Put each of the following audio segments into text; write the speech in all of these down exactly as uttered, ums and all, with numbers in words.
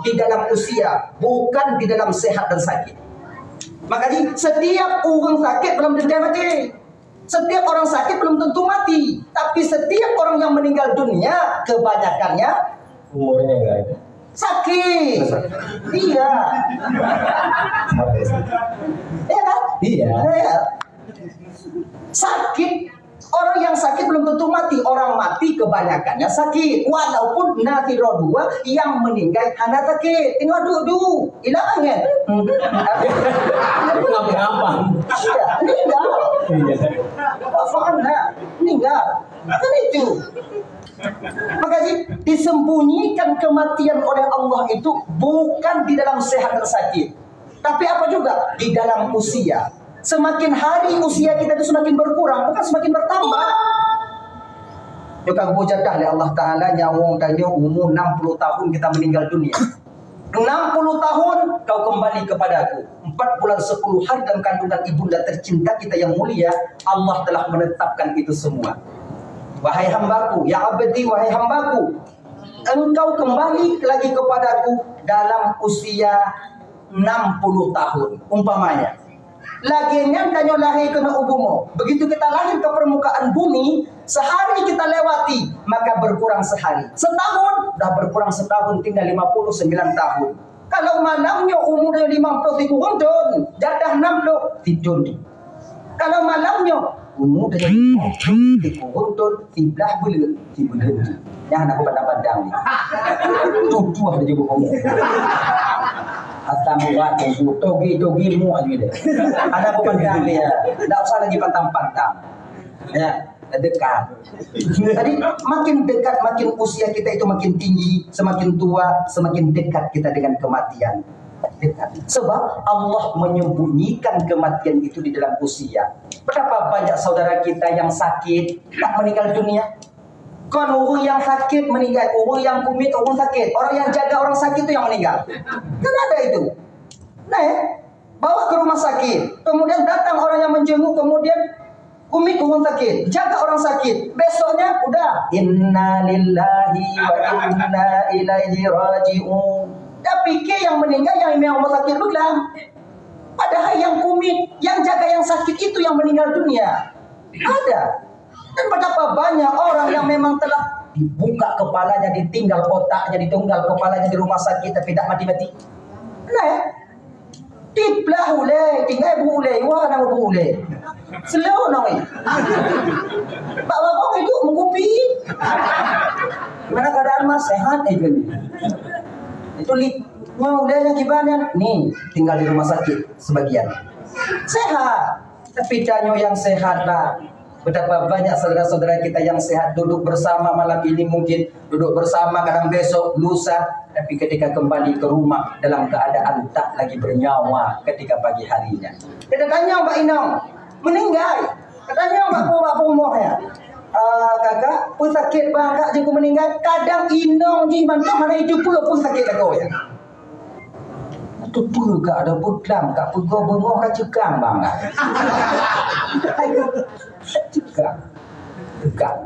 di dalam usia, bukan di dalam sehat dan sakit. Makanya setiap orang sakit belum tentu mati. Setiap orang sakit belum tentu mati. Tapi setiap orang yang meninggal dunia, kebanyakannya umurnya enggak ada. Sakit. Iya. Iya kan? Iya. Iya. Sakit. Orang yang sakit belum tentu mati. Orang mati kebanyakannya sakit. Walaupun na sidroe dua yang meninggal hana sakit. Tengok duduk. Hilang angin. Ngapa-ngapa. Iya, meninggal. Iya. Apa faham, nah? Meninggal. Kan itu. Makanya disembunyikan kematian oleh Allah itu bukan di dalam sehat dan sakit. Tapi apa juga? Di dalam usia. Semakin hari usia kita itu semakin berkurang, bukan semakin bertambah. Bukan jadah oleh Allah Ta'ala nyawong tanyoe umur enam puluh tahun kita meninggal dunia. Enam puluh tahun kau kembali kepadaku. Empat bulan sepuluh hari dalam kandungan ibunda tercinta kita yang mulia, Allah telah menetapkan itu semua. Wahai hambaku, ya abdi, wahai hambaku, engkau kembali lagi kepadaku dalam usia enam puluh tahun, umpamanya. Lagèe nyan tanyoe lahé keunoe u bumoe. Begitu kita lahir ke permukaan bumi, sehari kita lewati, maka berkurang sehari. Setahun, dah berkurang setahun, tinggal lima puluh sembilan tahun. Kalau malam nyoe umur dia lima puluh sikureueng thon, jadah enam puluh, sikureueng thon. Kalau malam nyoe umur dia lima puluh sikureueng thon, siblah buleuen, sibuleuen thon. Nyan hana kupandang-pandang ni. Tujuh aja bohong. Asam urat, toge-toge muak je deh. Hana kupandang dia. Tak usah lagi pantang-pantang. Ya. Dekat. Jadi, makin dekat, makin usia kita itu makin tinggi, semakin tua, semakin dekat kita dengan kematian. Dekat. Sebab Allah menyembunyikan kematian itu di dalam usia. Betapa banyak saudara kita yang sakit, tak meninggal dunia. Kon orang yang sakit meninggal, orang yang kumit, orang sakit. Orang yang jaga orang sakit itu yang meninggal. Kan ada itu. Nah, ya? Bawa ke rumah sakit. Kemudian datang orang yang menjenguk, kemudian kumit orang sakit, jaga orang sakit. Besoknya udah, "Inna lillahi wa inna ilaihi raji'un." Dia pikir yang meninggal yang imam rumah sakit begitu. Padahal yang kumit, yang jaga yang sakit itu yang meninggal dunia. Ada. Dan betapa banyak orang yang memang telah dibuka kepalanya, ditinggal otaknya, ditinggal kepalanya di rumah sakit, tapi tak mati-mati. Nah, ya? Diblah ulèe, tinggai bu ulèe, wah, nama bu ulèe. Slow nong, eh. Bak babong itu mengkupi. Gimana keadaan, Mas? Sehat, eh, kan? Itu li-, mau ulèe yang gimana? Nih, tinggal di rumah sakit sebagian. Sehat. Tapi tanyoe yang sehat, Pak. Betapa banyak saudara-saudara kita yang sehat duduk bersama malam ini mungkin, duduk bersama kadang besok, lusa, tapi ketika kembali ke rumah dalam keadaan tak lagi bernyawa ketika pagi harinya. Kita tanya Mbak Inong, meninggal. Kita tanya Mbak Pua, Mbak Pua Moh ya. Ah, kakak, pun sakit bang, kak jengku meninggal. Kadang inong jih mantong hana itu pun, pun sakit lagu ya. Itu pun kak ada pun klam, kak pun kau bengong kak cekang bang. Cekang. Cekang.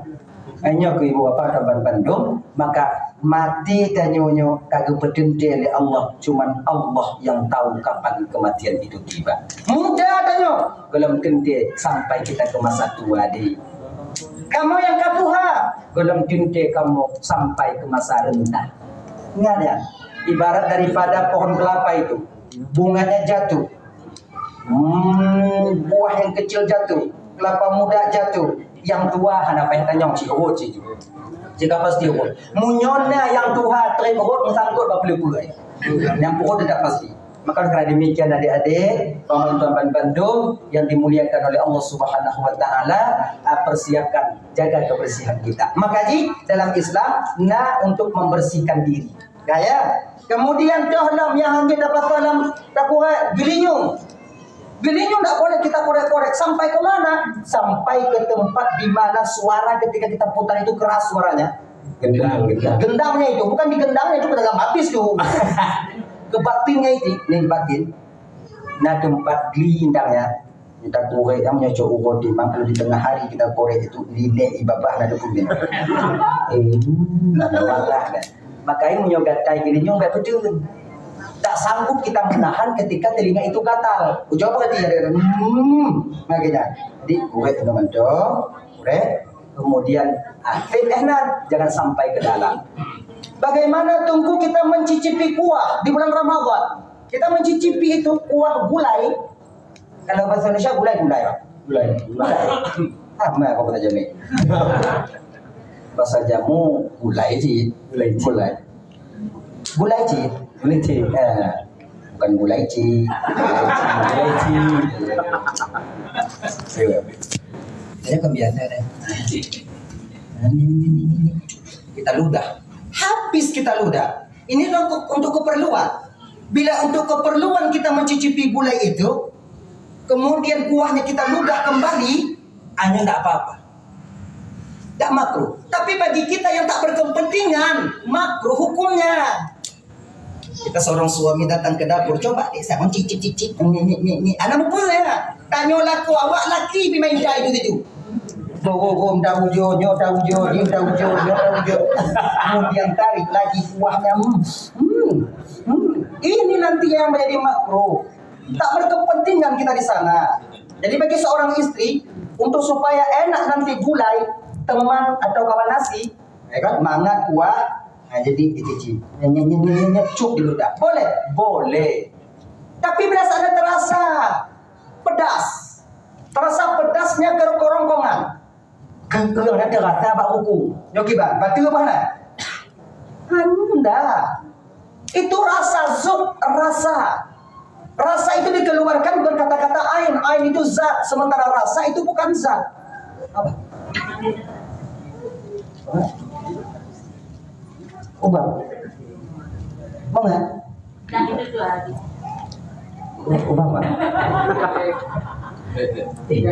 Hanya ke ibu bapa kaban bandum, maka mati tanyoe nyoe ka geupeuteuntèe lé Allah, cuman Allah yang tahu kapan kematian itu tiba. Muda tanyoe, gohlom teuntèe sampai kita ke masa tua deh. Kamoe nyang ka tuha, gohlom teuntèe kamoe sampai ke masa renta. Ingat ya, ibarat daripada pohon kelapa itu, bunganya jatuh, Hmm, buah yang kecil jatuh, kelapa muda jatuh, yang tua hana payah tanyong cit rhot cit. Jika pasti rhot. Meunyoe na nyang tuha trép rhot meusangkot bak peue-peue. Nyang peuet tidak pasti. Maka kerana demikian adik-adik, paman tuan bandum yang dimuliakan oleh Allah Subhanahu wa taala, ah, persiapkan, jaga kebersihan kita. Maka ji dalam Islam na untuk membersihkan diri. Gaya. Kemudian toh lom nyang hana dapat lom takurek geulinyueng. Geulinyueng tak boleh kita korek-korek sampai ke mana? Sampai ke tempat di mana suara ketika kita putar itu keras suaranya. Gendang, gendang. Gendangnya itu bukan digendangnya itu dalam habis tu. Ke batinnya itu, ni batin. Nah tempat gelindangnya. Kita korek yang punya cok uroe di mana di tengah hari kita korek itu lilek ibabah na depan ni. Eh, nak bangga kan? Makanya meunyoe gatai geulinyueng bèk peuteun. Tak sanggup kita menahan ketika telinga itu gatal. Ujoe apa kata dia? Hmm, makanya. Jadi, kurek teungoh mantong, kurek. Kemudian, ah, tip eh nan, jangan sampai ke dalam. Bagaimana Teungku kita mencicipi kuah di bulan Ramadan? Kita mencicipi itu kuah gulai. Kalau bahasa Indonesia gulai, gulai, Pak. Gulai. Gulai. Sama kok bahasa Jamek. Bahasa Jamu gulai cit. Gulai cit. Gulai. Gulai cit. Gulai cit. Eh, bukan gulai cit. Gulai cit. Iya. Saya kan biasa deh. Kita ludah. Habis kita ludah. Ini untuk, untuk keperluan. Bila untuk keperluan kita mencicipi gulai itu, kemudian kuahnya kita ludah kembali, hanya tidak apa-apa. Tidak makruh. Tapi bagi kita yang tak berkepentingan, makruh hukumnya. Kita seorang suami datang ke dapur, coba deh, saya cicip-cicip, ni, ni, ni, ni. Anak muka saya. Tanya laku awak laki pemain cai itu tu. Bohong, dah ujung, nyo dah ujung, ni dah ujung, nyo dah ujung. Kemudian tarik lagi kuahnya. Hmm. Hmm. Hmm. Ini nanti yang menjadi makruh. Tak berkepentingan kita di sana. Jadi bagi seorang istri, untuk supaya enak nanti gulai, teman atau kawan nasi, ya kan, mangat kuah, nah, jadi dicicip. Nye, nye, nye, nye, nye, nye, cup di ludah. Boleh? Boleh. Tapi bila sana terasa pedas, terasa pedasnya kerongkongan, Keuh-keuh na teu rasa bak ruku. Nyoe kiban, bateue bah na? Hana. Itu rasa zuk, rasa. Rasa itu dikeluarkan bukan kata-kata ain. Ain itu zat, sementara rasa itu bukan zat. Apa? Hah? Ubah. Mau nggak? Ubah, Pak. Eh.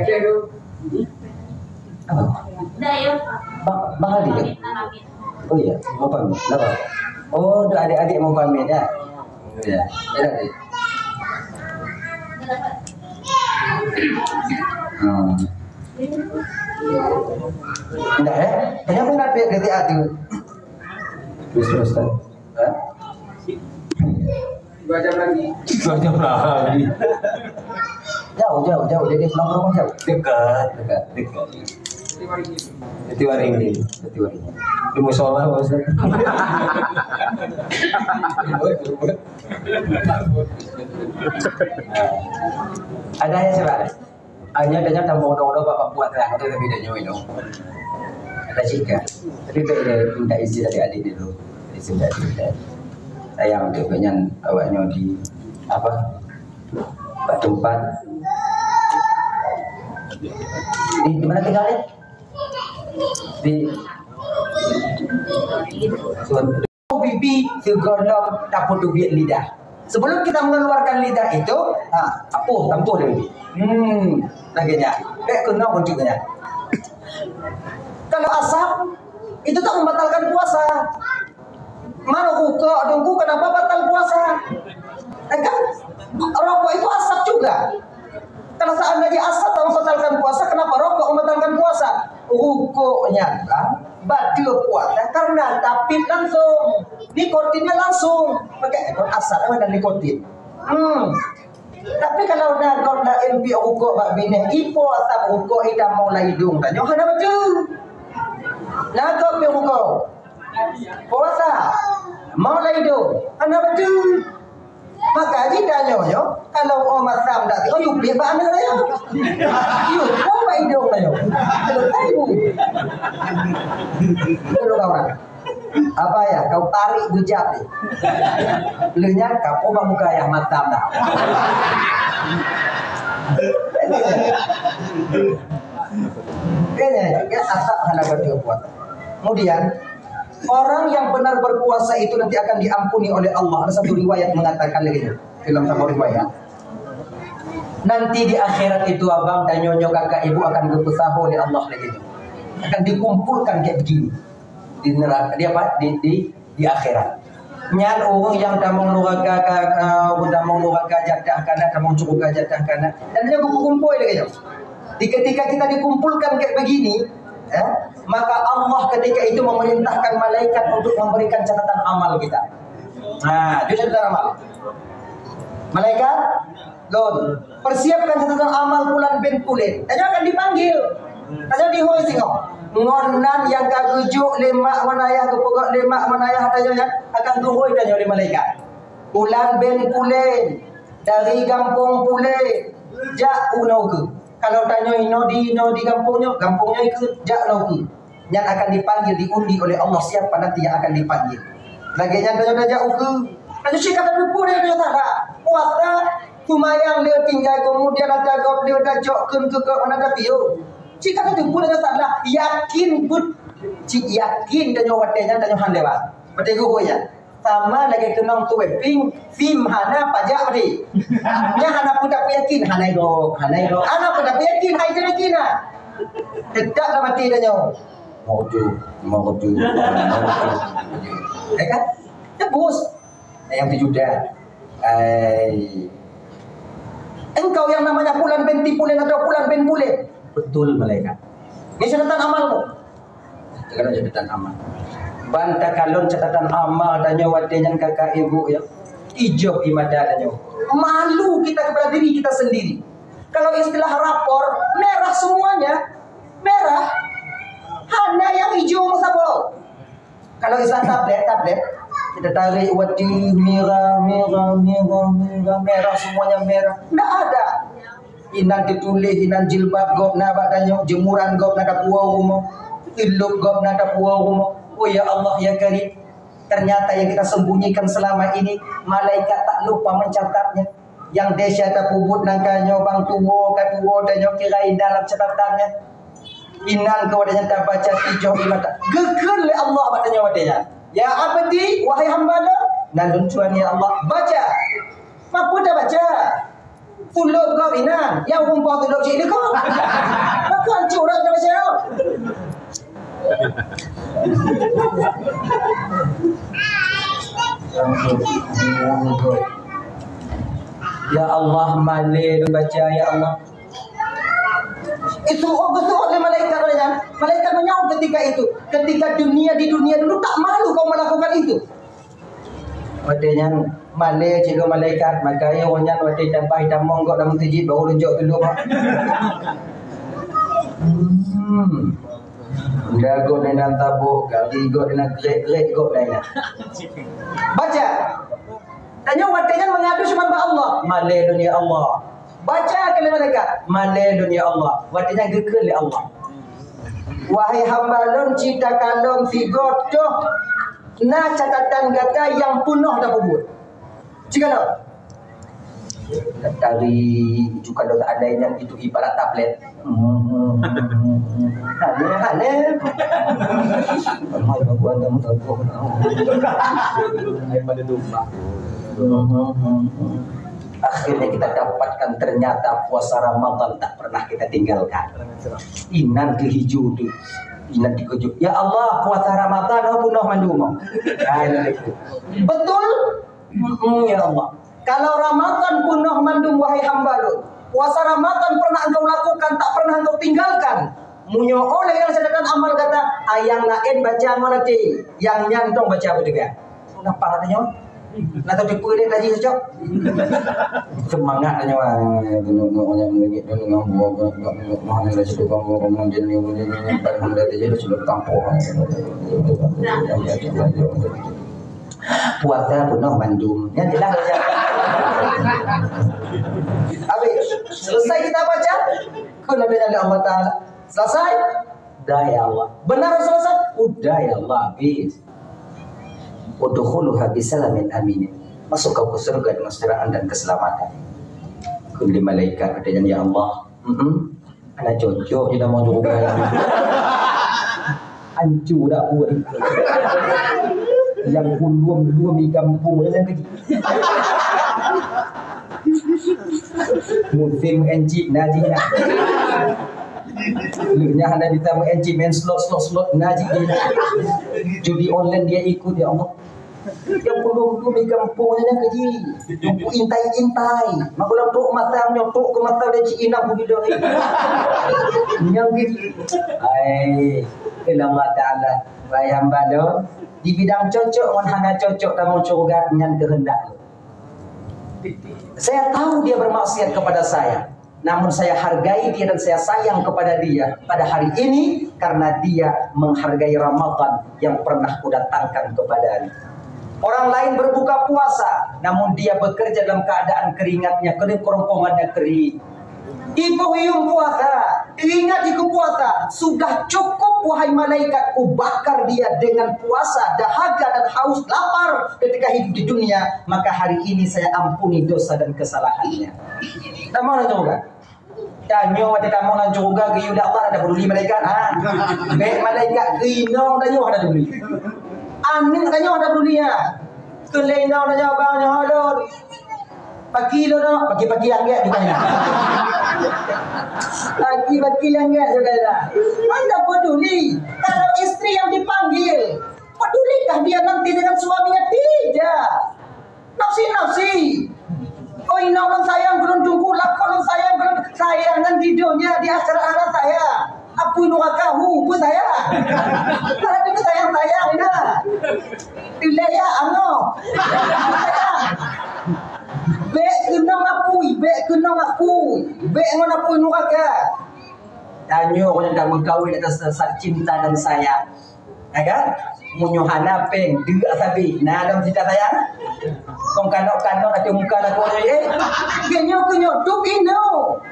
Apa? Bang, Bang Ali, ya? Oh, iya, mau pamit. Kenapa? Oh, tu adik-adik mau pamit, ya? Ya, ya, adik. Hmm. Enggak, eh? Kenapa nak pergi ke teater? Terus, terus, terus. Hah? Dua jam lagi. Dua jam lagi. Jauh, jauh, jauh. Jadi pulang ke rumah jauh. Dekat. Dekat. Dekat. Setiap hari ini. Setiap hari ini. Di musola, Pak Ustaz. Ada yang sebab? Hanya dengan tambah undang-undang bak Papua Tengah, tapi dah nyoe dong. Ada cika. Tapi baik dia minta izin dari adik dia dulu. Izin dari adik dia. Sayang untuk nyan awak nyoe di apa? Bak tempat. Di, di mana tinggal dia? Di Bibi sigohlom tapeudubiet lidah. Sebelum kita mengeluarkan lidah itu, ha, tampôh, tampôh dulu. Hmm, lagèe nyan. Bèk keunoe kunci nyan. Kalau asap, itu tak membatalkan puasa. Mana rukok, tunggu, kenapa batal puasa? Ya kan? Rokok itu asap juga. Kalau seandainya asap tak membatalkan puasa, kenapa rokok membatalkan puasa? Rukoknya kan batal puasa karena tapit langsung, nikotinnya langsung. Pakai ekor asap ada nikotin. Hmm. Tapi kalau na gob laén piep rukok bak binéh, ipo asap rukok idamong lam idong, tanyoe hana baca. Na gob piep rukok. Puasa. Mau lam idong, hana baca. Maka jih tanyoe nyoe, kalau oh masam dak, oh yue piep bak aneuk nyoe. Yue piep bak idong nyoe. Selesai bu. Tolong orang. Apa ya, kau tarik bujak ni. Lenyap kau ubah muka yang matam dah. Kayaknya, ya, asap hana berbuat. Kemudian, orang yang benar berpuasa itu nanti akan diampuni oleh Allah. Ada satu riwayat mengatakan lagi, dalam satu riwayat. Nanti di akhirat itu abang dan nyonya kakak ibu akan geupeusaho oleh Allah lagi. Akan dikumpulkan kayak begini. Di neraka, di apa? Di, di, di akhirat. Nyan ureueng nyang tamong nuraka ka, ka, tamong nuraka jadah kana, tamong syeuruga jadah kana. Dan dia kumpul-kumpul lagi tu. Di ketika kita dikumpulkan kayak begini, Ya? Maka Allah ketika itu memerintahkan malaikat untuk memberikan catatan amal kita. Nah, itu catatan amal. Malaikat, Gon, persiapkan catatan amal pulan bin pulan. Tanyoe akan dipanggil. Tanyoe dihôi singoh. Ngon nan nyang ka geujok lé mak ngon ayah, geupeugöt lé mak ngon ayah tanyoe nyan akan geuhôi tanyoe lé malaikat. Pulan bin pulan dari gampông pulan jak u noe keuh. Kalau tanyoe inoe di, inoe di gampông nyoe, gampông nyoe keuh jak noe keuh. Nyan akan dipanggil, diundi oleh Allah siapa nanti yang akan dipanggil. Lagèe nyan tanyoe tajak ukeue. Tanyoe cit ka tateupeue lé tanyoe salah. Puasa, seumayang lé tinggai, kemudian ata gob lé tajok kheun keu gob hana tapiôh. Cit ka tateupeue tanyoe salah. Yakin beut, cit yakin tanyoe watèe nyan tanyoe han lewat. Watèe geuhôi nyan. Sama lagèe keunong tuwèh ping, sim hana pajak bri. Nyan hana peue tapeuyakin, hana igob, hana igob. Hana peue tapeuyakin, hai yakin ha. Teutap lam até tanyoe. Maudu, maudu, maudu. Ya kan? Tebus. Yang tujuh dah. Ai. Engkau yang namanya Fulan binti Fulan atau Fulan bin Fulan. Betul, malaikat. Ini catatan amalmu. Takalon catatan amal. Ban takalon catatan amal tanyoe watèe nyan kakak ibu ya. Ijoh ie mata tanyoe. Malu kita kepada diri kita sendiri. Kalau istilah rapor, merah semuanya. Merah. Hana nyang ijo meusaboh. Kalau istilah tablet, tablet, kita tarik watèe merah, merah, merah, merah, merah, semuanya merah. Ndak ada. Inan teutuléh, inan jilbab gob na bak tanyoe, jeumuran gob na tapuwoe u rumoh, teulôp gob na tapuwoe u rumoh. Oh ya Allah, ya Karim, ternyata yang kita sembunyikan selama ini, malaikat tak lupa mencatatnya. Nyang desya tapeubuet nangka nyoe bang tuwoe ka tuwoe tanyoe kira indah lam catatannya. Inan keu watèe nyan tabaca tijoh ie mata. Geukheun lé Allah bak tanyoe watèe nyan. Ya abdi, wahai hamba lôn, nan lôn tuan ya Allah. Baca. Peue tabaca? Tulôp gob inan, nyang rumpok tulôp cit likot. Pakon curang ka baca. Ya Allah, malèe lôn baca, ya Allah. Itu, oh, betul, oleh malaikat, oleh nyan. Malaikat menyahut ketika itu. Ketika dunia, di dunia dulu tak malu kau melakukan itu. Watèe nyan malèe cit lôn malaikat, maka nyan watèe tampai tamong gob lam meuseujid baru lôn jok tulôp. Hmm. Honda gob na inan taboh, gari gob na inan, krek-krek gob na inan. Baca. Tanyoe watèe nyan mengadu cuma bak Allah. Malèe lôn ya Allah. Baca keu lé malaikat. Malèe lôn ya Allah. Watèe nyan geukheun lé Allah. Wahai hamba lôn, cit takalon sigoe toh na catatan gata nyang peunoh tapeubuet. Cit kalon. Dari itu kalau seandainya itu ibarat tablet. Hana, hana. Ramai perempuan yang tak tahu. Daripada domba. Akhirnya kita dapatkan ternyata puasa Ramadan tak pernah kita tinggalkan. Inan keu hijau tu. Inan dikejut. Ya Allah, puasa Ramadan oh peunoh mandum. Hai, betul? Hmm, ya Allah. Kalau Ramadan peunoh mandum wahai hamba lôn. Puasa Ramadan pernah engkau lakukan, tak pernah engkau tinggalkan. Meunyoe oleh nyang catatan amal gata, ayang laén baca ngon até, nyang nyan tong baca beuteuga. Kenapa katanya? Nak tahu tipu dia tadi cocok? Semangat tanya wah. Puasa peunoh mandum. Ya jelas. Habis. Selesai kita baca, kena dengan Allah Taala. Selesai? Udah ya Allah. Benar selesai? Udah ya Allah, habis. Udkhuluha bisalamin amin. Masuk kau ke surga dengan kesejahteraan dan keselamatan. Kuli malaikat katanya, ya Allah. Mm-mm. Anak cocok je nama juru. Ancu dak buat. Yang kulum-lum ikan pun yang kecil. Musim encik najina. Lu nya hana bisa main chip, main slot, slot, slot, ngaji dia. Judi online dia ikut, ya Allah. Nyang peuduek-duek di gampông nyan keu jih. Nyang peuintai-intai. Maka lôn trok masa nyoe, trok keu masa lé cit inong peuduek. Nyang keu jih. Ai, keu Allah Taala. Wahai hamba lôn, di bidang cocok ngon hana cocok tamong syurga nyan keuheundak lôn. Saya tahu dia bermaksiat kepada saya. Namun saya hargai dia dan saya sayang kepada dia pada hari ini karena dia menghargai Ramadan yang pernah kudatangkan kepadanya. Orang lain berbuka puasa, namun dia bekerja dalam keadaan keringatnya kering, kerongkongannya kering. Iboh yuem puasa, ingat ikeu puasa, sudah cukup wahai malaikat kubakar dia dengan puasa, dahaga dan haus lapar ketika hidup di dunia, maka hari ini saya ampuni dosa dan kesalahannya. Tamong lam syeuruga. Tanyoe watée tamong lam syeuruga geuyue dak Allah ada peduli malaikat. Ha. Bek malaikat geuinong tanyoe ada peduli. Aneuk tanyoe ada peduli ya. Keu lé inong tanyoe abang nyoe lôn. Pagi lôn nyoe, pagi-pagi anggek bukan. Pagi-pagi anggek saudara. Mana peduli kalau istri yang dipanggil? Pedulikah dia nanti dengan suaminya? Tidak. Nafsi-nafsi. Oh, inong lôn sayang keu lôn, teungku, lakoe lôn sayang keu lôn. Sayang nyan di donya, di akhirat hana sayang. Apui nuraka, hu, peue sayang. Hana teupeu sayang-sayang, nah. Ilée ya, angoh. Bek keunong apui, bek keunong apui. Bek ngon apui nuraka. Tanyoe ureueng nyang ka meukawen atas dasar cinta dan sayang. Ya kan? Meunyoe hana péng, deuk sabe. Na lom cinta sayang? Kong kanok-kanok ateueh muka lakoe nyoe, eh? Geunyoe, geunyoe, dub inoe.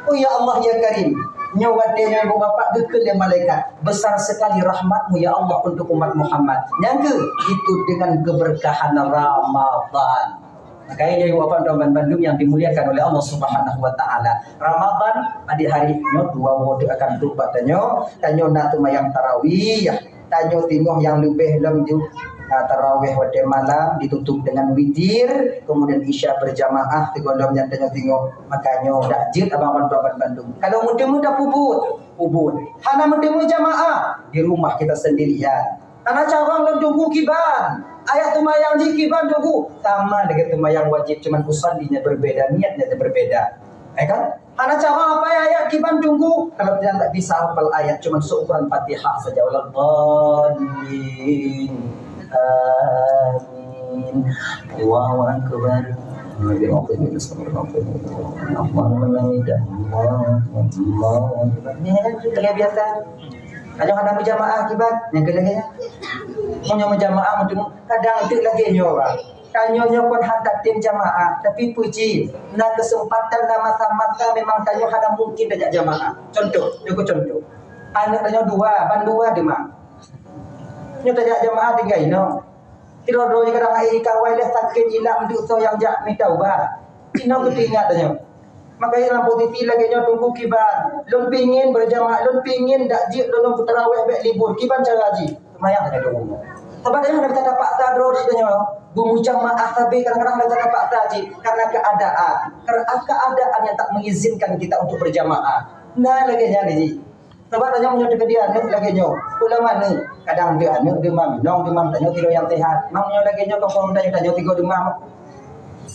Oh ya Allah ya Karim. Nyoe watée nyoe ibu bapak geukheun lé malaikat. Besar sekali rahmat-Mu ya Allah untuk umat Muhammad. Nyang keu itu dengan keberkahan Ramadan. Maka ini ibu bapak dan bandum yang dimuliakan oleh Allah Subhanahu wa taala. Ramadan pada hari nyoe dua uroe teuk akan trok bak tanyoe, tanyoe na seumayang tarawih, tanyoe tingoh nyang leubeh lom ju na tarawih watée malam ditutup dengan witir, kemudian isya berjamaah sigohlom nyan tanyoe tingoh. Maka nyoe dak jeuet abang bandum, bandum. Kalau meuteumé tapubuet, pubuet. Hana meuteumé jamaah di rumah kita sendirian. Hana carông lôn teungku kiban. Ayat seumayang jih kiban teungku. Sama dengan seumayang wajib, cuman usallinya berbeda, niatnya berbeda. Ya kan? Hana carông apa ayat kiban teungku. Kalau tidak tak bisa hafal ayat, cuman seukuran Fatihah saja. Waladdallin. Amin. Allahu Akbar. Allahumma la ilaha illallah. Allahu Akbar. Ni kan? Terbiasa. Tanyoe hana meujamaah akibat nyang keu lagée nyan. Meunyoe meujamaah meuteumé, kadang teuk lagée nyoe, Bang. Tanyoe nyoe kon hana tem jamaah, tapi puji, na keuseumpatan, na masa-masa memang tanyoe hana mungkin tajak jamaah. Contoh, nyoe keu contoh. Aneuk tanyoe dua, ban dua teuma. Nyoe tajak jamaah tinggai inoe. Sidroe-droe kadang hai kawai lé sakét ilang duek soe nyang jak mita ubat. Inoe geuteuingat tanyoe. Makanya dalam posisi lagée nyoe teungku kiban, lôn pingin berjamaah, lôn pingin dak jeuet lôn peutarawih bék libur, kiban cara jih? Seumayang sagai dua uroe. Sabab tanyoe hana bisa tapaksa droe tanyoe beumujamaah sabe, kadang-kadang hana bisa tapaksa jih karena keadaan. Karena keadaan yang tak mengizinkan kita untuk berjamaah. Nah, lagée nyan jih. Sabab tanyoe meunyoe teukeudi aneuk lagée nyoe, ulama neuk, kadang deuh aneuk demam, inong demam, tanyoe tiroe nyang sehat. Meunyoe lagée nyoe, kong-kong tanyoe, tanyoe tigoe demam.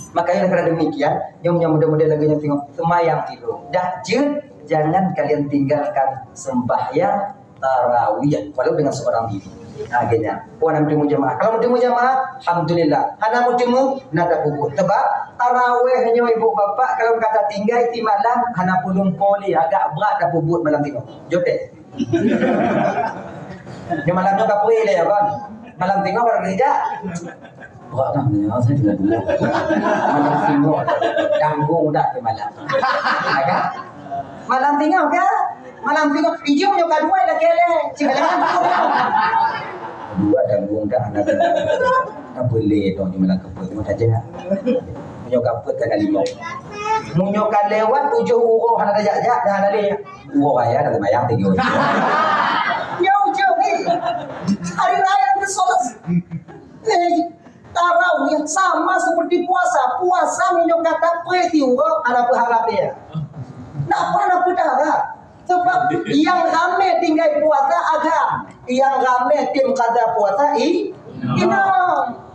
Makanya karena demikian, nyoe, nyoe model-model lagée nyoe tengok semayang tidur. Dak jeuet, jangan kalian tinggalkan sembahyang tarawih walau dengan seorang diri. Nah, akhirnya, puan meuteumé jamaah. Kalau meuteumé jamaah, alhamdulillah. Hana meuteumé, na tapubuet. Sebab tarawih nyoe ibu bapak kalau kata tinggai di malam, hana pulung poli, agak berat tapubuet malam tengok. Jodoh. Nyoe malam nyoe ka pui lé ya, Bang. Malam tengok baru gereja. Wah, dah, ya, saya tinggal dulu. Malam tengok, tanggung dah ke malam. Ya kan? Malam tengok ke? Malam tengok, ijum nyoe ka dua dah kele. Cik, dah kan? Dua tanggung dah, anak. Tak boleh dong, ni malam keput, cuma saja. Punya kaput kan lima. Meunyoe ka lewat tujoh uroe hana tajak-jak, dah hana lé. Uroe raya dah seumayang tiga uroe. Ya, ujung ni. Hari raya nanti sholat. Eh, tarawih sama seperti puasa. Puasa meunyoe ka tapreh siuroe, hana peuharap dia. Nak apa, hana peuharap. Sebab yang ramé tinggai puasa agam, yang ramé tim kada puasa i, inong.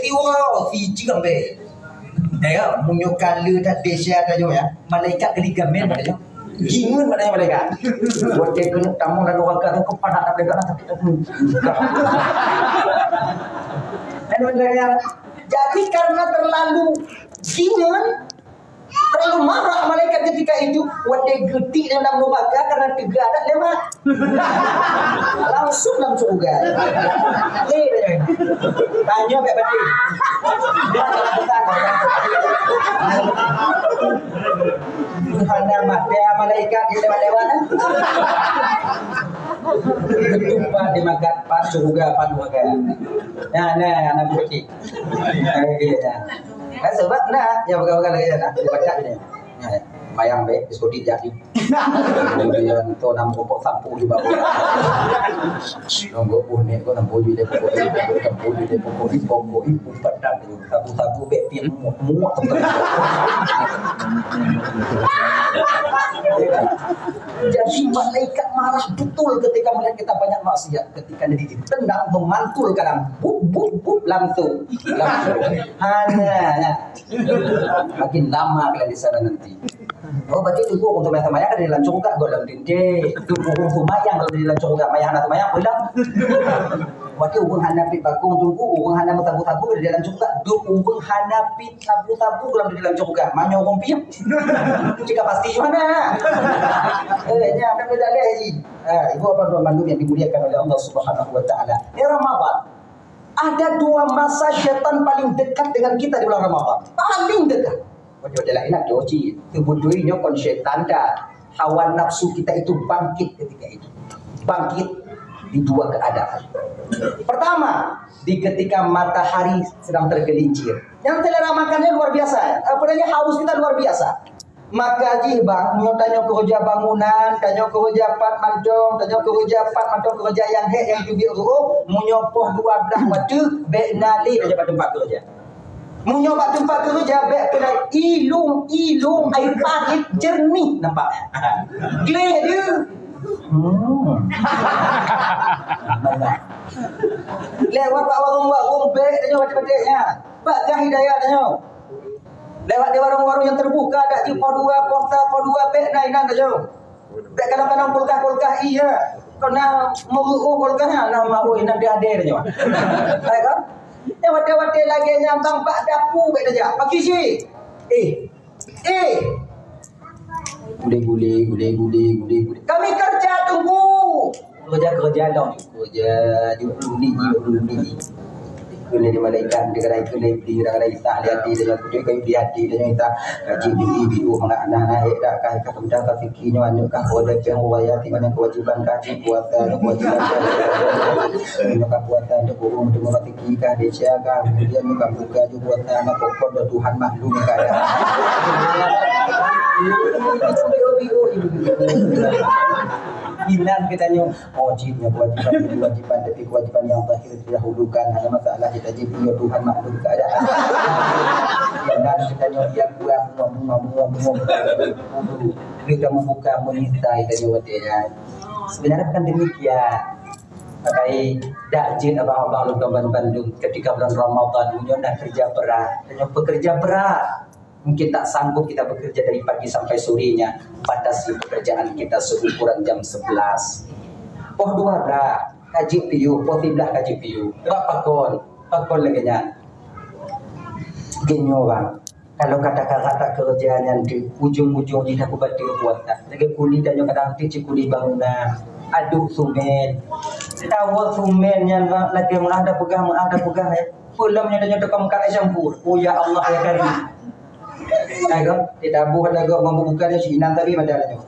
siuroe, sijeuem bèk. Eh, ya, meunyoe ka le that dahsyat tanyoe ya, malaikat geuligamen tanyoe. Jingeun pada malaikat. Watèe keuneuk tamong dalam neraka tu kepala tak boleh gerak. Jadi karena terlalu jingeun, terlalu marah malaikat ketika itu, watèe geutik dalam neraka karena teuga adat lewat. Langsung dalam syurga. Tanyoe bèk batin. Hana mata malaikat di lewat-lewat. Tumpah di makan pas syurga, pas neraka. Nah, nah, anak bukti. Nah, gitu, nah. Kan sebab nah, ya, pegang-pegang lagi, nah, dibaca ni. Nah, bayang deh, diskuti jadi. Kemudian tu enam pokok sapu di bawah. Nunggu pun ni, kau sapu di pokok, sapu di pokok, pokok, pokok, petang tu. Sapu-sapu bek pin muak, muak tu. Jadi malaikat marah betul ketika melihat kita banyak maksiat. Ketika ditendang, memantul kadang, bup, bup, bup, langsung. Langsung. Hana, ya. Makin lama kalian di sana nanti. Oh, berarti Teungku ureueng seumayang, seumayang ka di dalam syurga goh lom dinding. Teungku ureueng seumayang goh di dalam syurga, maya hana seumayang pulang. Berarti ureueng hana pit bakong Teungku, ureueng hana meusabu-sabu di dalam syurga. Teungku ureueng hana pit sabu-sabu goh lom di dalam syurga. Manyo ureueng pit. Cika pasti mana? Eh, nya, apa beda lagi? Ah, ibu apa tuan mandum yang dimuliakan oleh Allah Subhanahu wa Taala. Ini Ramadan. Ada dua masa syaitan paling dekat dengan kita di bulan Ramadan. Paling dekat. Waduh, adalah enak tu, cik. Sebetulnya kon syaitan dah. Hawa nafsu kita itu bangkit ketika itu. Bangkit di dua keadaan. Pertama, di ketika matahari sedang tergelincir. Yang selera makannya luar biasa. Apa namanya, haus kita luar biasa. Maka jih bang, nyoe tanyoe keureuja bangunan, tanyoe keureuja pat mantong, tanyoe keureuja pat mantong keureuja nyang hék nyang teubiet rôh, meunyoe poh dua blaih watèe, bèk na lé tanyoe bak teumpat keureuja. Meunyoe bak teumpat keureuja bèk keunan ilung-ilung ai parit jeureunih nampak. Gleh dia. Hmm. Lewat bak warong-warong bèk tanyoe bacut-bacut nyan. Bak gah hidayah tanyoe. Lewat di warong-warong nyang teubuka, dak jih poh dua, poh sa, poh dua, bèk na inan tanyoe. Bèk kadang-kadang kulkah-kulkah iya. Kau na meuruoh kulkah na, na meuruoh inan di adé tanyoe. Hai kan? Eh, watèe-watèe lagèe nyan bang bak dapu bèk tajak. Pagi si. Eh. Eh. Gule-gule, gule-gule, gule-gule. Kami kerja, Teungku. Kerja-kerja dong. Kerja, jok dulu ni, jok dulu ni. Kena di malaikat, di gerai kena di gerai sah di hati, di hati, di hati, di hati. Kaji di ibu, mangat anak-anak, eh, dah, kah, kah, kemudian kah, Nyoe aneuk kah, oh, dah cang raya, di mana kewajiban kah, cit puasa, kewajiban kah. Nyoe kah puasa, nyoe kurung, nyoe rezeki kah, desya kah, kemudian nyoe kah buka, nyoe puasa, nyoe pokok dah Tuhan maklum kah dah. Inan kita nyoe, oh, cit, nyoe kewajiban, nyoe kewajiban, tapi kewajiban yang zahir didahulukan, hana masalah, kita jih, nyoe Tuhan maklum kah dah. Inan kita nyoe, yang buah, bunga, bunga, bunga, bunga. Kita membuka menyita itu juga ya. Sebenarnya bukan demikian. Tapi dak jin abang-abang lu kawan bandung ketika bulan Ramadan punya nak kerja berat, punya pekerja berat. Mungkin tak sanggup kita bekerja dari pagi sampai sorenya. Batasi pekerjaan kita seukuran jam sebelas. Poh dua belas kaji piu, poh tiga belas kaji piu. Bak pakon, pakon lagi nyan. Genyo bang. Kalau kata-kata kerja nyan tu, ujung-ujung jih dah kubateue puasa. Lagèe kuli tanyoe kadang tu cit kuli bangunan. Aduh, sumen. Tawa sumen nyan, lagèe meuah dah peugah, meuah dah peugah, eh. Peulom nyan tanyoe tukang meukat campur. Oh, ya Allah, ya Karim. Hai, kan? Dia tabuh ada gak mampu buka dia, si Inang tadi, ada tanyoe.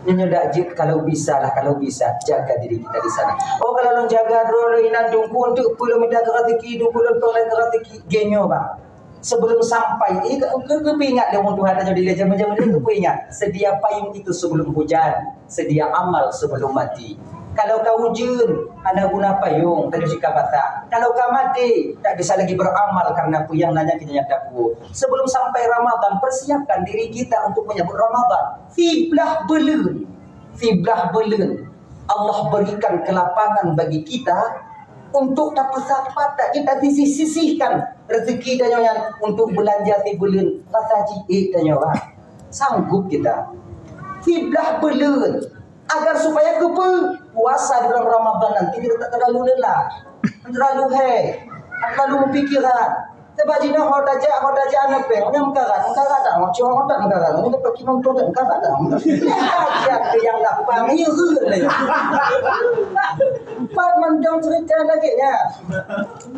Nyoe dak jeuet, kalau bisa lah, kalau bisa, jaga diri kita di sana. Oh, kalau lôn jaga droe lôn inan dungku untuk puluh meter ke rezeki, dua puluh ton ke rezeki, genyo bang. Sebelum sampai, eh, ke, ke, ke ingat dia orang Tuhan aja di jaman-jaman dia, ke ingat. Sedia payung itu sebelum hujan, sedia amal sebelum mati. Kalau ka ujeuen, hana guna payung, tanyoe jih ka basah. Kalau ka maté, tak bisa lagi beramal karena peue nyang na nyan keuh nyang tapuwoe. Sebelum sampai Ramadan, persiapkan diri kita untuk menyambut Ramadan. Siblah buleuen, siblah buleuen Allah berikan kelapangan bagi kita untuk tapeusapat, tak kita sisih-sisihkan rezeki tanyoe nyan untuk belanja sibuleuen, rasa jiék tanyoe, ha. Sanggup kita. Siblah buleuen. Agar supaya keupeue puasa di bulan Ramadan nanti kita tak terlalu lelah, tak terlalu hèk, tak terlalu berpikiran. Sebab jinoe ho tajak, ho tajak aneuk péng, nyan meukarat, meukarat dah, ho cuma ho tak meukarat, nyan dapat kinong tu tak meukarat dah. Tajak ke yang lapang, iya ke? Empat mandang cerita lagi nya.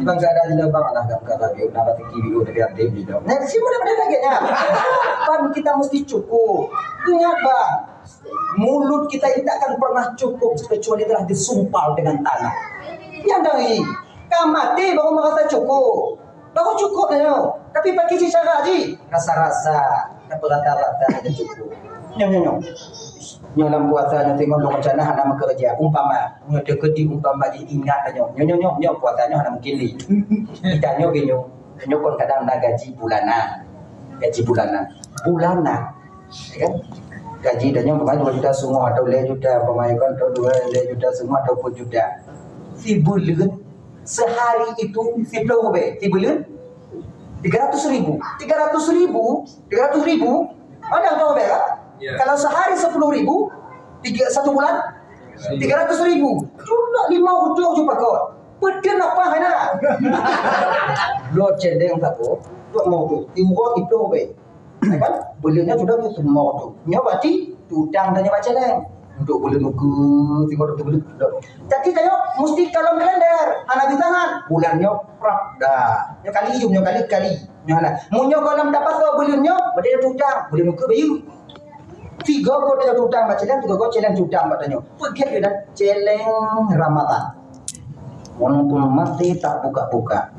Bang, kadang jinoe bang, alah, gam karat, biu, nak rezeki, biu, tapi ada, biu. Nah, semua dah lagi nya. Pan kita mesti cukup. Ingat bang, mulut kita ini tak akan pernah cukup kecuali telah disumpal dengan tanah. Yang dari ka maté baru merasa cukup. Baru cukup dah nyoe. Tapi pakai cara ji. Rasa-rasa, tapi rata-rata ada cukup. Nyoe, nyoe, nyoe. Nyoe lam puasa nyoe tengok dong rencana hana meukeureuja. Umpama, nyoe teuka di umpama ji ingat nyoe. Nyoe, nyoe, nyoe, nyoe puasa nyoe hana mungkin di. Kita nyoe ge nyoe. Nyoe kon kadang na gaji bulanan. Gaji bulanan. Bulanan. Ya kan? Gaji tanyoe umpama dua juta setengah atau lhèe juta, umpama kan, atau dua, lhèe juta setengah atau empat juta. Sibuleuen, sehari itu siplôh ribèe. Sibuleuen, tiga ratus ribu. Tiga ratus ribu, tiga ratus ribu, ada siplôh ribèe kan? Ya. Kalau sehari sepuluh ribu, tiga, satu bulan, tiga ratus ribu. Cuma lima ujong ju pakot. Peue teuk nafkah hana. Lo céléng tako, tu mau tu. Tiwok itu be. Kan? Buleuen nyan sudah tu semua tu. Nyoe berarti utang tanyoe bak céléng. Untuk buleuen ukeue, tiga ratus buleuen. Jadi tanyoe mesti kalon kalender. Hana di tangan. Bulan nyoe prap dah. Nyoe kali, nyoe kali, kali. Nyoe hana. Mun nyoe goh lom dapat buleuen nyoe, berarti ada utang. Buleuen ukeue bayeue. Tiga goh tanyoe tutang bak céléng, tiga goh céléng tutang bak tanyoe. Peugét keunan céléng Ramadan. Walaupun mati tak buka-buka.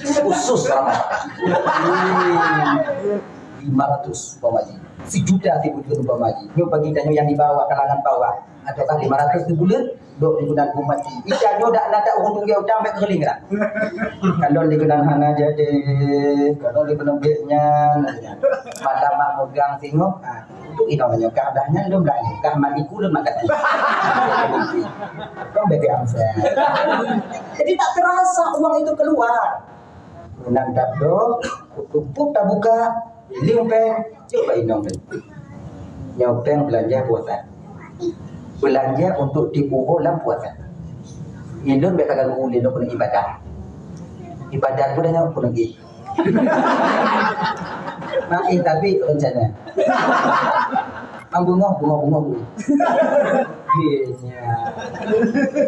Khusus Ramadan. Lima ratus umpama jih. Sejuta sibuleuen umpama jih. Nyoe bagi tanyoe nyang di bawah, kalangan bawah. Ataukah lima ratus sibuleuen? Dok di keunan ku mati. Ija nyoe dak na tak ureueng tunggé utang bèk keuling dah. Kalon di keunan hana jadi, kalon di keunan bèk nyan. Malam mak megang singoh, ha, untuk inong nyoe kah dah nyan lom dah nyoe kah mati ku lom makan. Kong bèk amsal. Jadi tak terasa uang itu keluar. Meunan tabloe, kutumpôk tabuka, lieng péng, cok bak inong tadi. Nyoe péng beulanja puasa. Beulanja untuk tiep uroe lam puasa. Ulôn bèk taganggu ulôn, lôn keuneuk ibadah. Ibadah pun nyoe keuneuk jih. Nah, eh, tapi rencana. Am beungoh, beungoh, beungoh, beungoh. Iya, iya.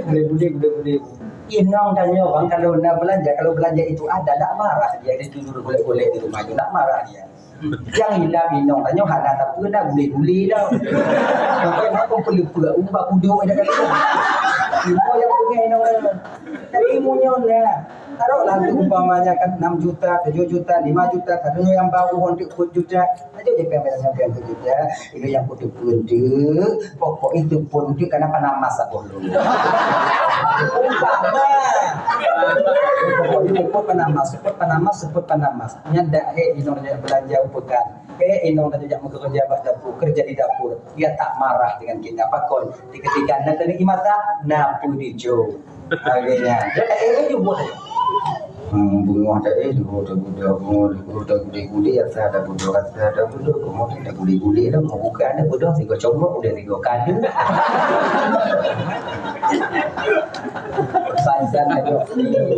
Boleh, boleh, boleh, boleh. Inong tanyoe bang, kalau na beulanja, kalau beulanja itu ada, nak marah dia, dia tidur golek-golek di rumah tu, nak marah dia. Nyang ilam inong tanyoe hana sapeue na gule-gule dah. Sampai nak pun peuleupeuk, umba kuduk ada kata. Inong yang punya inong tanyoe. Tapi munyoe na, taruhlah tu umpamanya kan enam juta, tujuh juta, lima juta, kadang yang baru untuk empat juta. Aja dia payah-payah sampai empat juta. Itu yang kuteupeu tu, pokok itu pun tu karena panamas aku dulu. Umpama. Pokok itu pun panamas, sebut panamas, sebut panamas. Nyan dak he inong nyan belanja upekan. He inong tadi jak meukeureuja bak dapur, kerja di dapur. Dia tak marah dengan kita. Pakon, di ketika nak kena imata, na pun dijo. Akhirnya, dia tak eh, dia buat. Hmm, bungoh tak eh, dua tak budak, bungoh dua tak guli-guli, asa tak budak, asa tak budak, bungoh tak guli-guli dah, mau buka ada budak, tiga comot, udah tiga kali. Badan aja.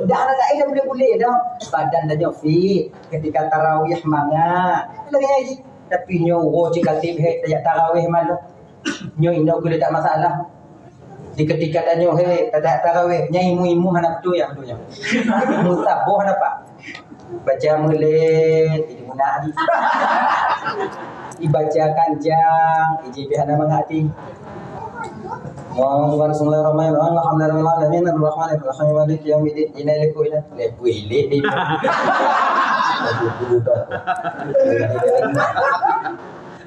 Udah anak tak eh, dah boleh-boleh dah. Badan dah fit. Ketika tarawih mangat. Lagi aja. Tapi nyoe uroe cik katib he, tajak tarawih malam. Nyoe inong keuh tak masalah. Di ketika tanyoe he, tajak tarawih, nyang imu-imu hana beutôi, ya beutôi nyoe. Musaboh hana pak. Baca mulid, jadi muna adi. Ibaca kanjang, iji pih hana mangat ati. Allahu Akbar, bismillahirrahmanirrahim. Alhamdulillahirabbil alamin, arrahmanirrahim, maliki yaumiddin. Ina liku ina. Lebu ilik ni. Lebu dah.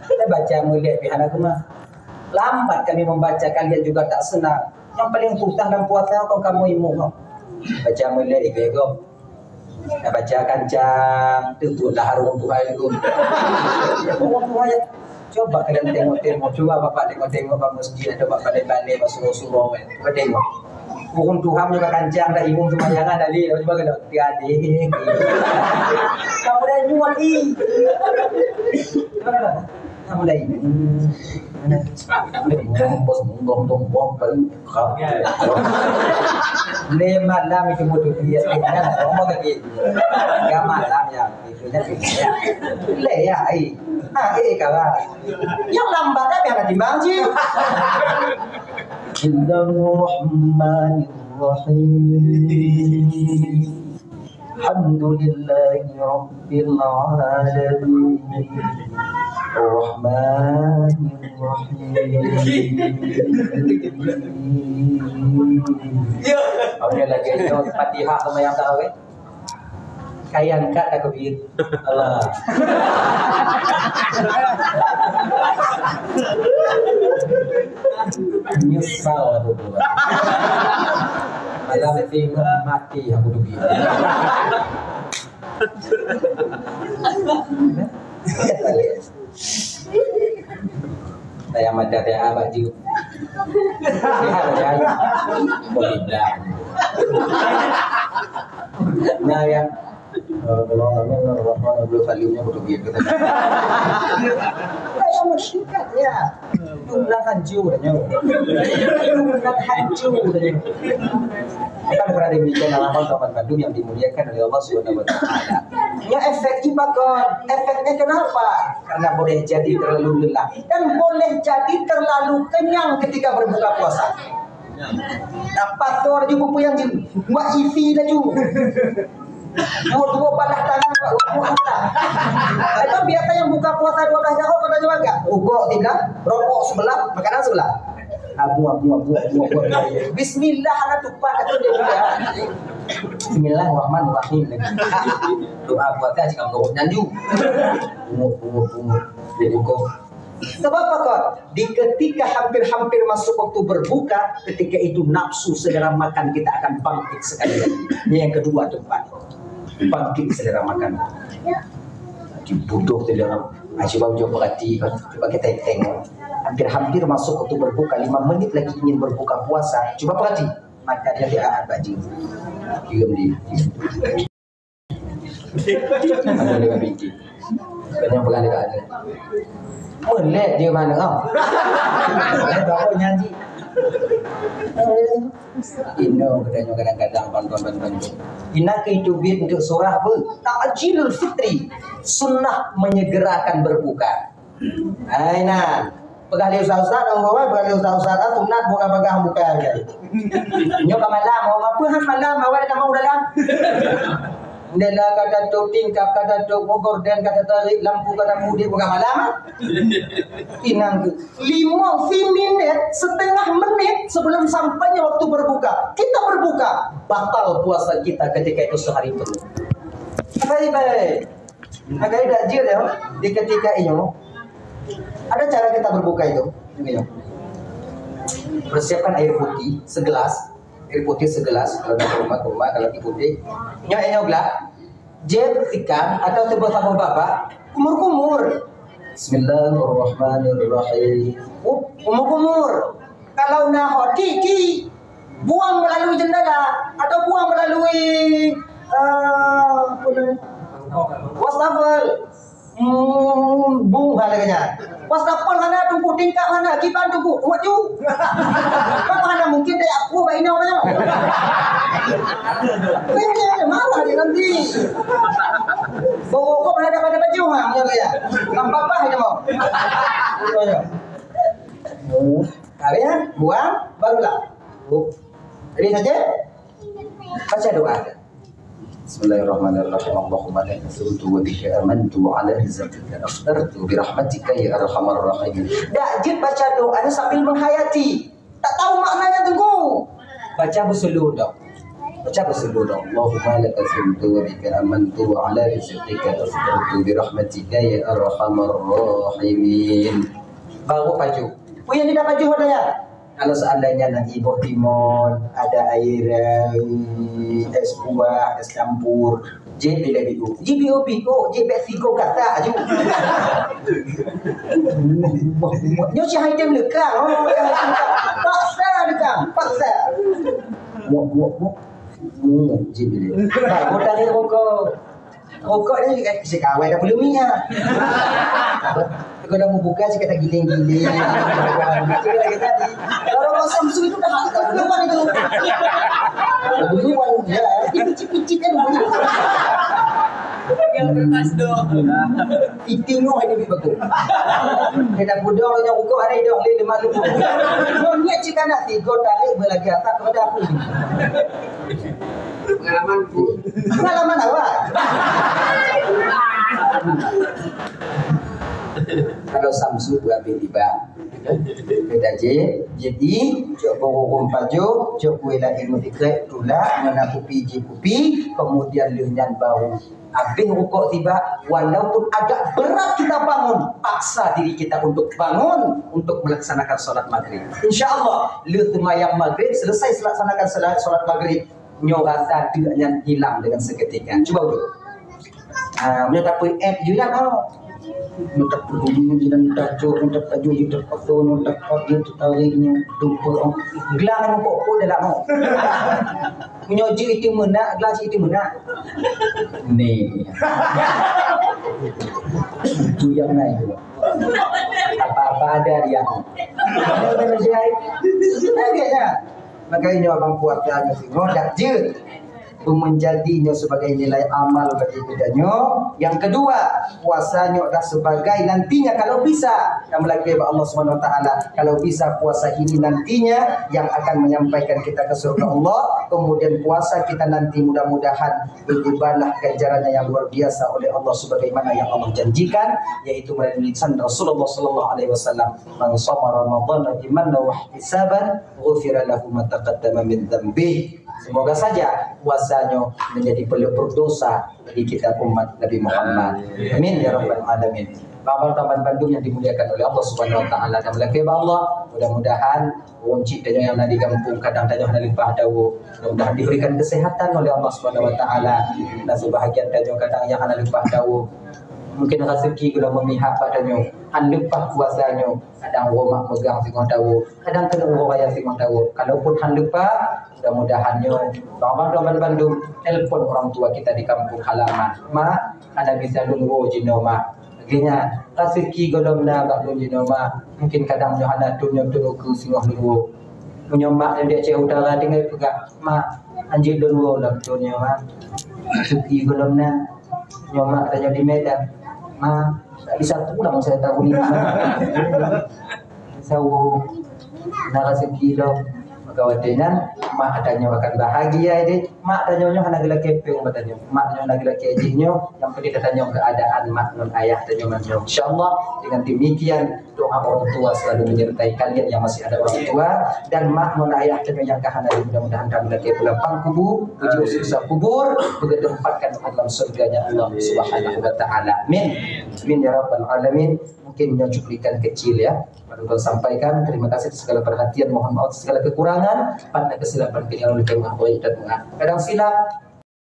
Kita baca mulid pih hana keumah. Lambat kami membaca, kalian juga tak senang. Yang paling susah dalam puasa kau kamu imu kau. Baca mulid iku-iku. Nak baca kancang, teupeu lah harung Tuhan itu. Harung Tuhan ya. Coba kalian tengok-tengok, coba bapak tengok-tengok bak masjid atau bak balai-balai, bak surau-surau kan. Cuba tengok. Ureueng tuha meunyoe ka kancang dah imum seumayang dah lé, cuba keunoe, tiadéh. Kamu dah nyuak i. Kamu dah ini. Bos, bos, bos, bos, bos. Lé malam itu mau duit, ya, kan? Ngomong lagi. Ya, malam ya. Lé ya, ai. Ah, eh, kawan. Yang lambat dah biar timbang sih. Bismillahirrahmanirrahim. Alhamdulillahi rabbil alamin. Rahmanirrahim. Oke, lagi itu Fatihah sama yang tahu, eh? Kayang kat takbir. Allah. Nyesal aku tu. Alam tengok mati aku tu. Yang mata teh abah ju. Alhamdulillah. Nah, ya. Bismillahirrahmanirrahim. Belum kalinya kudu gitu. Kayak masyarakat, ya. Bukan hancur, ya. Bukan hancur, ya. Akan berada demikian halaman teman bandum yang dimuliakan oleh Allah Subhanahu wa Taala. Ya, efek ibadah, efeknya kenapa? Karena boleh jadi terlalu lelah dan boleh jadi terlalu kenyang ketika berbuka puasa. Dapat tu ada juga yang jin, buat isi laju. Dua-dua balah tangan buat buat buat. Itu biasa yang buka puasa dua belas tahun kata juga. Rokok sebelah, rokok sebelah, makanan sebelah. Abu, abu, abu, abu, abu. Bismillah, anak tupat, anak dia. Bismillahirrahmanirrahim. Doa puasa jika menurut nyanju. Pungut, pungut, pungut. Dia cukup. Sebab apa kau? Di ketika hampir-hampir masuk waktu berbuka, ketika itu nafsu selera makan kita akan bangkit sekali lagi. Ini yang kedua tempat. Bangkit selera makan. Jadi bodoh tu dia orang. Ah, cuba ujung perhati, cuba kita tengok. Hampir-hampir masuk waktu berbuka, lima menit lagi ingin berbuka puasa. Cuba perhati. Maka dia dia akan baju. Diam di. Ada dia biji. Kena pegang dekat dia. Melek dia mana kau? Baru nyanyi. Ino katanya kadang-kadang bantuan-bantuan. Ina ke itu bit untuk surah apa? Ta'jilul fitri. Sunnah menyegerakan berbuka. Hai nah. Peugah lé ustaz-ustaz, orang peugah lé ustaz-ustaz, ah, sunat bukan peugah bukan. Nyoe ka malam, orang apa hak malam, awak dah mau dalam. Jendela ka tatup, tingkap ka tatup, gorden ka tatarik, lampu ka tapudek, bukan malam, ah. Inang tu. Lima minit, setengah menit sebelum sampainya waktu berbuka. Kita berbuka, batal puasa kita ketika itu sehari penuh. Baik-baik. Maka tidak jil ya, di ketika itu, ada cara kita berbuka itu. Ini ya. Persiapkan air putih segelas, air putih segelas, kalau nak ke rumah, ke rumah, kalau air putih. Nyoe, nyoe gelas. Jép ikan atau sebuah saboh babah, kumur-kumur. Bismillahirrahmanirrahim. Kumur-kumur. Kalau na hot, ki, ki, buang melalui jendela atau buang melalui, eh, apa nama? Wastafel. Hmm, bung hal kenya. Wastafel hana tunggu, tingkap hana, kiban tunggu, muat ju. Kan hana mungkin dia aku baik ni orang. Ini marah dia nanti. Bawa kau mana dapat baju ha, mana dia? Nampak apa dia mau? Oh, ya. Oh. Habis, buang, barulah. Oh. Jadi saja, baca doa. Bismillahirrahmanirrahim. Allahumma laka sumtu wa bika amantu wa ala rizqika aftartu bi rahmatika ya arhamar rahimin. Dak jeuet baca doa ni sambil menghayati. Tak tahu maknanya tunggu. Baca beusulu dong. Baca beusulu dong. Allahumma laka sumtu wa bika amantu wa ala rizqika aftartu bi rahmatika ya arhamar rahimin. Baru pajoh. Puyah ni dah pajoh dah ya. Kalau seandainya nanti boh timun, ada air, eh, es buah, es campur, jép lé biu. Jép biu, biu, jép bek sigo kata aju. Nyoe si hai tem lekang, oh. Paksa lekang, paksa. Muak, muak, muak. Hmm, jép lé. Bah, boh tarék rokok. Rokok ni, eh, si kawai dah belum ya. Aku dah mau buka, si kata giling-giling. Kalau rokok Samsu itu dah tak keluar itu. Dulu baru dia, picit-picit kan dulu. Yang kertas dong. Fitting tu ada di betul. Kita pudong yang rokok ada di dalam lima ribu. Kau niat cik anak tiga tarik berlagi atas kepada aku. Pengalaman tu. Pengalaman awak. Kalau Samsu tu habis tiba. Kita je, jadi, cok burung pajuk, cok kuih lahir mutikrek, tulak, meunakupi jikupi, kemudian leuh nyan baru habis rukuk tiba, walaupun agak berat kita bangun, paksa diri kita untuk bangun untuk melaksanakan salat maghrib. Insya Allah, leuh seumayang maghrib, selesai melaksanakan salat, salat maghrib, nyoe rasa deuk nyan hilang dengan seketika. Cuba udah. Ah, meunyoe tapeuet, yulah, oh. Nyoe tak peuguna jinan tajok, nyoe tak tajok, nyoe tak pasoe, nyoe tak pap, nyoe tak tarék, nyoe tumpok. Glang nyoe pok-pok dalam nyoe. Nyoe jeuet meunak, glang jeuet meunak. Ni. Itu yang naik tu. Apa-apa ada dia. Ada manusia. Lagi ya. Makanya abang kuat dia singoh dak jeuet. Menjadi nyoe sebagai nilai amal bagi kita nyoe. Yang kedua, puasa nyoe adalah sebagai nantinya kalau bisa. Yang melakui bak Allah Subhanahu Wa Taala. Kalau bisa puasa ini nantinya yang akan menyampaikan kita ke surga Allah. Kemudian puasa kita nanti mudah-mudahan dibalah ganjarannya yang luar biasa oleh Allah sebagaimana yang Allah janjikan, yaitu melalui lisan Rasulullah sallallahu alaihi wasallam, "Man shama Ramadhana imanan wa ihtisaban, ghufira lahu ma taqaddama min dzanbih." Semoga saja puasa nyoe menjadi pelebur dosa bagi kita umat Nabi Muhammad. Amin ya rabbal alamin. Bak abang teman bandum yang dimuliakan oleh Allah Subhanahu Wa Taala dan melakui bak Allah, mudah-mudahan ureueng chik tanyoe nyang na di gampông, kadang tanyoe hana leupah dawa. Mudah-mudahan diberikan kesehatan oleh Allah Subhanahu Wa Taala. Dan sebahagian tanyoe kadang nyang hana leupah dawa. Mungkin rezeki guna memihak bak tanyoe. Han leupah puasa nyoe, kadang uroe mak meugang singoh dawa, kadang keuneuk uroe raya singoh dawa. Kalaupun han leupah, mudah-mudahan nyoe bak abang teman bandum telepon orang tua kita di kampung halaman. "Mak, hana bisa lôn woe jinoe, Mak." Lagèe nyan, rezeki gohlom na bak lôn jinoe, Mak. Mungkin kadang nyoe hana thôn nyoe thôn ukeue singoh lôn woe. Meunyoe mak nyoe di Aceh Utara tinggai peugah, "Mak, hanjeuet lôn woe lam thôn nyoe, Mak. Rezeki gohlom na." Nyoe mak tanyoe di Medan, "Mak, tak bisa pulang saya tahun ini, Mak." Insya Allah, na rezeki lom. Maka watèe nyan, mak tanyoe akan bahagia deh. Mak tanyoe nyoe hana geulakèe péng bak tanyoe. Mak tanyoe hana geulakèe jih nyoe, nyang penting tanyoe keadaan mak ngon ayah tanyoe nyoe. Insya Allah, dengan demikian, doa orang tua selalu menyertai kalian yang masih ada orang tua, dan mak ngon ayah tanyoe nyang ka hana, mudah-mudahan ka meulakèe lapang kubu, puji siksa kubur, beutempatkan dalam surganya Allah Subhanahu wa Taala. Amin. Amin ya rabbal alamin. Mungkin nyoe cuplikan kecil ya. Baru kami sampaikan, terima kasih atas segala perhatian, mohon maaf atas segala kekurangan, pada kesilapan keliru, lebih maaf dan maaf. Kadang silap,